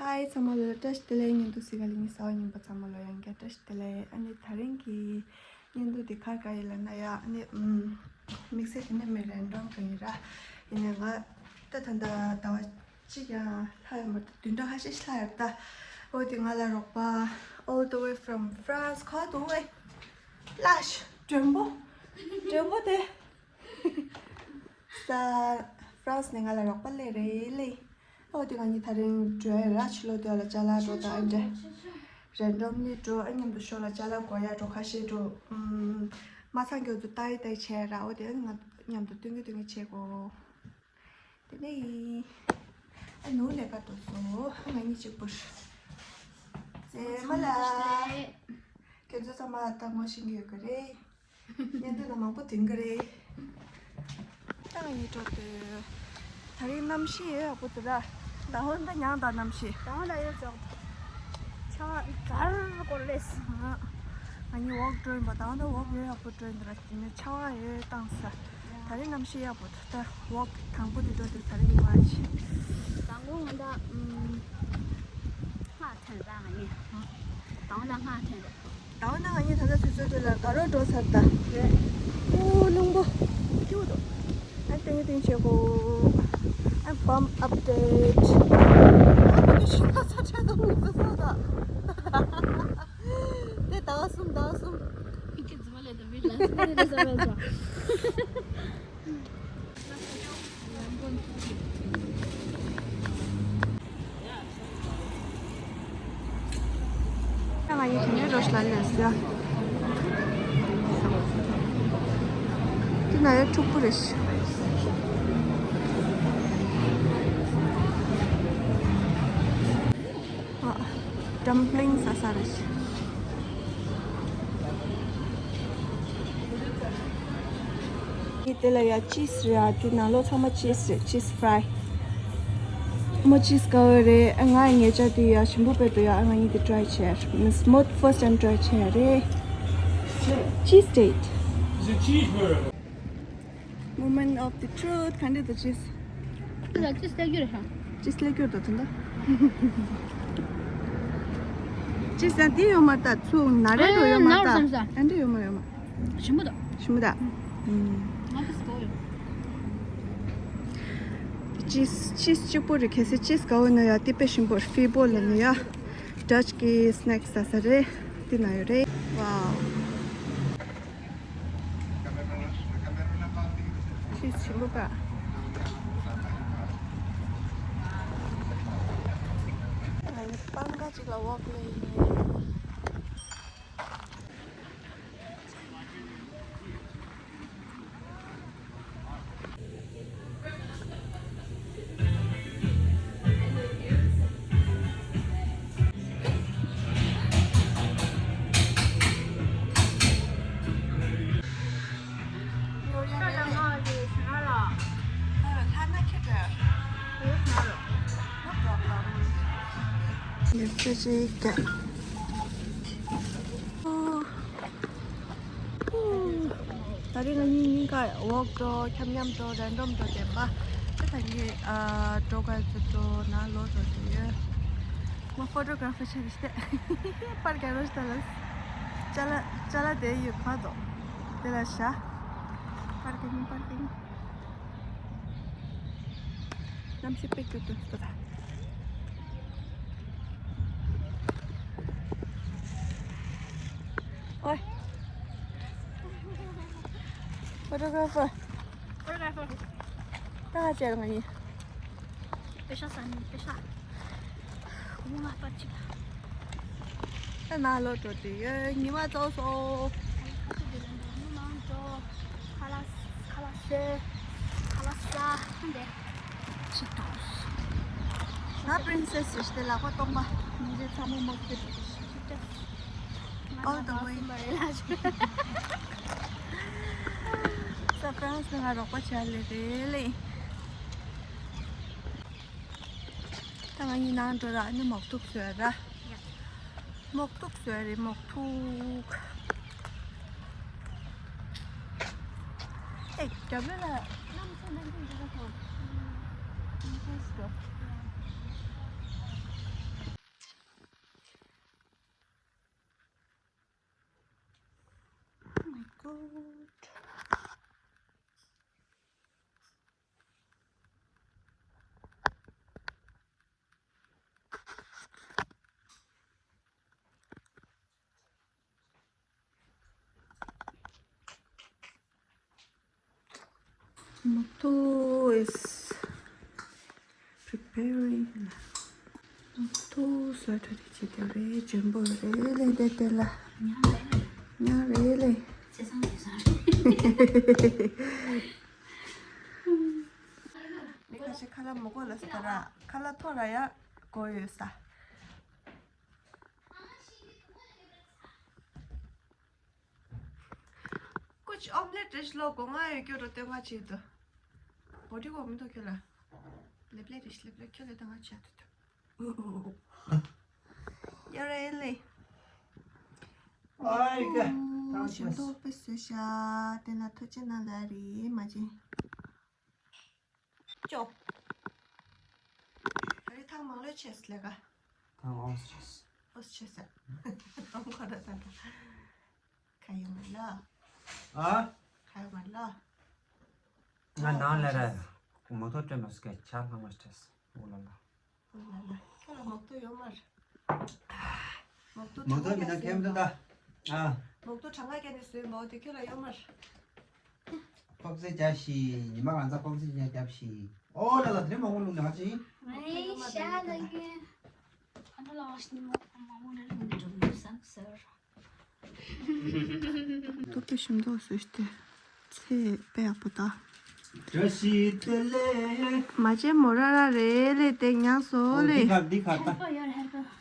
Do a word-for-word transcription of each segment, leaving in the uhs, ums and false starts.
ཧའི། ཚང་མ་ལ་བཀྲ་ཤིས་བདེ་ལེགས། བརྙན་ཐུང་གཟིགས་ག་ལ་ཉི་ཤུ་རྩ་བ་ཉིན་པ་ཚང་མ་ལ་ཡང་བསྐྱར་བཀྲ་ཤིས་བདེ་ལེགས། ཨ་ནི་དེ་རིང་གི་བརྙན་ཐུང་དེ་ག་རེ་ག་རེ་ཡིན་ལབ་ན་ཡ། ཨ་ནི་ཨམ། དམིགས་བསལ་དེ་ནི་མི་རན་ཌོམ་གང་ཡིན་ར། ཡིན་ནའི་ང་ད་ད་ལྟ་ཟླ་བ་གཅིག་ཡང་ལྷག་ཡོད་མ་རེད། བདུན་ཕྲག་ཁ་ཤས་ཤིག་ལྷག་ཡོད་ད། འོ་དེ་ང་ལ་རོགས་པ། All the way from France. ག་དུ་ཝེ། ལ་ཤ་མགྲོན་པོ། མགྲོན་པོ་དེ། ས། France ནས་ང་ལ་རོགས་པ་སླེབས་རེད་ལེ། ཨོ་དེ་ང་གཉིས་དེ་རིང་འགྲོ་ཡ་ར། ཕྱི་ལོགས་དེ་ལ་ཅ་ལག་འགྲོ་དང་ཨ་འདྲ། རན་ཌོམ་ལི་འགྲོ། ཨ་མཉམ་དུ་ཤོག་ལ་ཅ་ལག་དགོས་ཡ་འགྲོ་ཁ་ཤས་འགྲོ། ཨམ། མ་ཚང་གི་འོ་དུ་ཏའི་ཏའི་བྱས་ར། ཨོ་དེ་ང་མཉམ་དུ་སྟོན་གི་སྟོན་གི་བྱེད་དགོས། དེ་ནས་ཡིན། ཨ་ནུ་ལས་ཀ་འགྲོ་སོང་། ཨ་ང་གཉིས་གཅིག་པུར། ཙེ་མ་ལ། ཁྱེད་ཚོ་ཚང་མ་ད་ངོ་ཤེས་ཀྱི་ཡོད་ཀྱི་རེད། བརྙན་ཐུང་ནང་མང་པོ་ཐོན་གྱི་རེད། ད་ང་གཉིས་འགྲོ་དུས། དེ་རིང་གནམ་གཤིས་ཡག་པོ་འདུག་ར། ཟླ་བ་འདི་མྱངས་དང་གནམ་གཤིས། ཟླ་བ་ལ་ཡོད་ཅོག་ཆ་བ་ཛར་སྐོར་ལས། ང་གཉིས་ཝོག་འགྲོ་ཡིན་པ། ཟླ་བ་འདི་ཝོག་ཡོད་ཡག་པོ་འགྲོ་ཡིན་འདུག་ར། དེ་ནས་ཆ་བ་ཡོད་བཏང་ས། དེ་རིང་གནམ་གཤིས་ཡག་པོ་འདུག་ད་ཝོག་དང་པོ་དེ་འགྲོ་དུས་དེ་རིང་ཉི་མ་ཆེ། དང་པོ་ང་ད་ཨམ། སྔ་ཐོན་ད་ང་གཉིས། དང་པོ་ལ་སྔ་ཐོན་རེད། ཟླ་བ་ན་ང་གཉིས་ད་ལྟ་དུས་ཚོད་དེ་ལ་དགའ་རོགས་འགྲོ་ཚར་ད། རེད། ཨོ་རླུང་པོ། སྐྱིད་པོ་འདུག་ཨ་ཏིང་ཏིང་བྱེད་གོ། ཨ་བམ་ཨབ་ཌེཊ། ཨ་ཁོ་ཚོ་ཤི་ཁ་ཚ་ཁྲལ་དུ་མི་ཚོ་སོ་ད། དེ་ཟླ་བ་གསུམ་ཟླ་བ་གསུམ། ཁྱེད་ཀྱི་རྫུན་མ་ལས་དུ་མི་ལ་ཚོད་རེ་ཟ་བ་ཟ། ང་ཡི་དེ་ནས་རོ་ཤ་ལ་ལས་ཡ། དེ་ན་ཡ་ཕྲུ་གུ་རེ་ཤི། ཨ། ཌམ་པི་ལིང་ཟ་ས་རེད། དེ་ལ་ཡ་ཅིས་རེད། དེ་ནང་ལོགས་ཚང་མ་ཅིས་རེད། ཅིས་ཕི་རའི། མོ་ཅིས་དགའ་བོ་རེད། ང་ངེད་ཅག་དེ་ཡ་ཞིམ་པོ་དཔེ་འདུག་ཡ། ང་གཉིས་དེ་ཊི་རའི་བྱས། མིས་མོ་ཕར་སི་ཊི་ཊའིམ་ཊི་རའི་བྱས་རེད། ཅིས་ཌེཊ། Moment of the truth. ག་འདྲ་འདུག་ཅིས། ཅིས་སླེབས་རྒྱུ་རེད་ཤག་ཅིས་སླེབས་རྒྱུ་རེད་ད་དུང་ད། ཅིས་ཡང་འདི་ཡོད་མ་རེད་ད། ཚུར་ན་རེ་འགྲོ་ཡོད་མ་རེད་ད། ཨ་ནི་ཡོད་མ་ཡོད་མ། ཞིམ་པོ་འདུག་ཞིམ་པོ་ད། ང་ཅིས་དགའ་ཡོད། ཅིས་ཅིས་གཅིག་པོ་རེད། གལ་སྲིད་ཅིས་དགའ་བོ་ན་ཡ་དེ་དཔེ་ཞིམ་པོ་རེད། ཕི་བོ་ལ་ནི་ཡ། ཌ་ཅི་གི་སི་ནེག་སི་ཟ་ས་རེད། དེ་ན་ཡོད་རེད། ཝའོ། ཤིས་ཆི་ལུ་ཀ། ཨ་ནི་པང་ཁ་ཅིག་ལ་ཝོག་ལས་ཡིན། ད་རེས་ང་གཉིས་གཉིས་ཀ་ཝོག་འགྲོ། འཁྱམ་འཁྱམ་འགྲོ། རན་ཌོམ་འགྲོ་བསྡད་པ། ད་ད་གིན་ཨ་འགྲོ་ག་ཚོད་འགྲོ་ན་ལོ་འགྲོ་དེ་ཡོད། ང་ཕོ་ཊོ་གྷ་ར་ཕར་ཆགས་ཏེ་པར་ག་རོ་ཤ་ལ། ཅ་ལག་ཅ་ལག་དེ་ཡོད་ཁ་དོ། དེ་ལ་ཤ། པར་ག་ནི་པར་ག་ནི། གནམ་གཤིས་དཔེ་སྐྱིད་པོ་འདུག་ད། ཨོའི། ཕོ་ཊོ་གྷ་ར་ཕར། ཕོ་ཊོ་གྷ་ར་ཕར། ད་ག་བྱས་ང་གཉིས། པེ་ཤ་ཟ་ནི་པེ་ཤ། ཁོ་མོ་ང་པར་ཅིག་ད་ན་ལོ་འགྲོ་དུས་ཡོད། ཉི་མ་རྫོགས་སོང་། ཁ་ཆུ་དེ་ལ་འགྲོ་མི་མང་འགྲོ། ཁ་ལག་ཁ་ལག་ཟས། ཁ་ལག་ཟ་འདི། ཅི་འདུག་ང་པི་རིན་སེ་སི་ཞིག་སྟེ་ལག་པ་སྟོང་པ། མི་ཚེ་ཚང་མ་མོག་སྟེ་འགྲོ་གི་ཞིག་ཅི་ད། All the way. ས་ཕ་རན་སི་ནས་ང་རོགས་པ་བྱས་ལེ་རེད་ལེ། ད་ང་གཉིས་ནང་འགྲོ་ར། ཨ་ནི་མོག་ཐུག་བཟོས་ར། མོག་ཐུག་བཟོས་རེད། མོག་ཐུག་ཨེ། རྒྱབ་ལ་ལ་གནམ་མཚོ་ནང་དུ་འགྲོ་ག་ཐོག་ཨིན་ཕེས་འགྲོ། Mukto is preparing. Mukto སོ་ཐ་རི་ཅི་དེ་རེད། ཇོན་པོ་རེད་ལེ། དེ་དེ་ལ་ཉ་རེད་ལེ། ཚེ་སང་དུས་སང་རེད། མི་ཁ་ཤས་ཁ་ལག་མོ་གོ་ལ་སྟ་ར། ཁ་ལག་ཐོ་ར་ཡ་གོ་ཡོད་ས། ཀུ་ཆ་ཨོམ་ལེ་ཊི་རེད་ཤག་ལོ། སྒོ་ང་ཡོད་སྐྱོ་རོ་སྟོད་ང་བྱེད་དོ། བོ་ཊི་གོ་མི་འདུག་ཁྱོད་ལ། ལེབ་ལེ་རེད་ཤག་ལེབ་ལེ། ཁྱོད་ལ་ད་ང་བྱེད་དོ། ཡོད་རེད་ལེ། ཨའི་ཀ། ཨོ་ཞིམ་མདོག་དཔེ་བཟོས་ཤག་དེ་ན་ཐུགས་རྗེ་གནང་ལ་རེད་མ་བྱེད། ཅོ། ཨ་རི་ཐང་མང་ལོས་ཆེས་ལས་ཀ། ཐང་ཨོས་ཆེས། ཨོས་ཆེས་ཨ། ཨོང་ཁོ་ར་ད་ད། ཁ་ཡོང་མ་ལ། ཨ། ཁ་ཡོང་མ་ལ། ང་ནང་ལ་ར། མོ་ཐོ་སྤྲད་མ་སྐད་ཆ་ལྷང་མ་སྤྲད། འོ་ལ་ལ། འོ་ལ་ལ། ཁྱོད་ལ་མོག་ཏོ་ཡོད་མ་རེད། མོག་ཏོ་མོག་ཏོ་མི་ན་ཁེམ་ཏོ་ད། ཨ། མོག་ཏོ་གྲང་ངར་སྐྱེ་ནས་བཟོས་མོག་ཏོ་ཁྱོད་ལ་ཡོད་མ་རེད། ཁོག་ཙེ་བྱ་ཞིག་ཉི་མ་གང་ཚ་ཁོག་ཙེ་བྱ་རྒྱབ་ཞིག་ཨོ་ལ་ལ་དེ་མང་པོ་ལུང་ནག་ཅིང་། ངའི་ཤ་ལ་ཡོད། ཨ་ནི་ལགས་ནི་མོ་མང་པོ་ལ་ལུང་འགྲོ་མི་བསམ་ཟེར། ཏོ་པེ་ཞིམ་མདོག་བཟོས་ཏེ་ཚེ་དཔེ་ཡག་པོ་ད། བཀྲ་ཤིས་བདེ་ལེགས། མ་བྱན་མོ་ར་ར་རེད་ལེ། དེ་ཉག་སོ་ལེ། འདི་ག་འདི་ག་ད།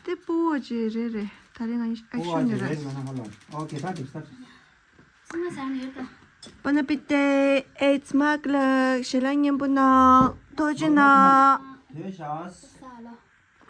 དེ་སྤུ་བོ་ཅིག་རེད་རེད། ད་རེས་ང་ཨེག་ཤོན་ཉོ་ར། ཨོ་ཀེ་ད་འགྲིག་ས། ཚང་མ་ཟ་ནས་ཡོད་ད། Bon appétit, ཨེ་ཙི་མ་ཀ་ལགས་ཞལ་ལག་མཉེས་པོ་གནང་། ཐུགས་རྗེ་གནང་། ཐོས་ཤག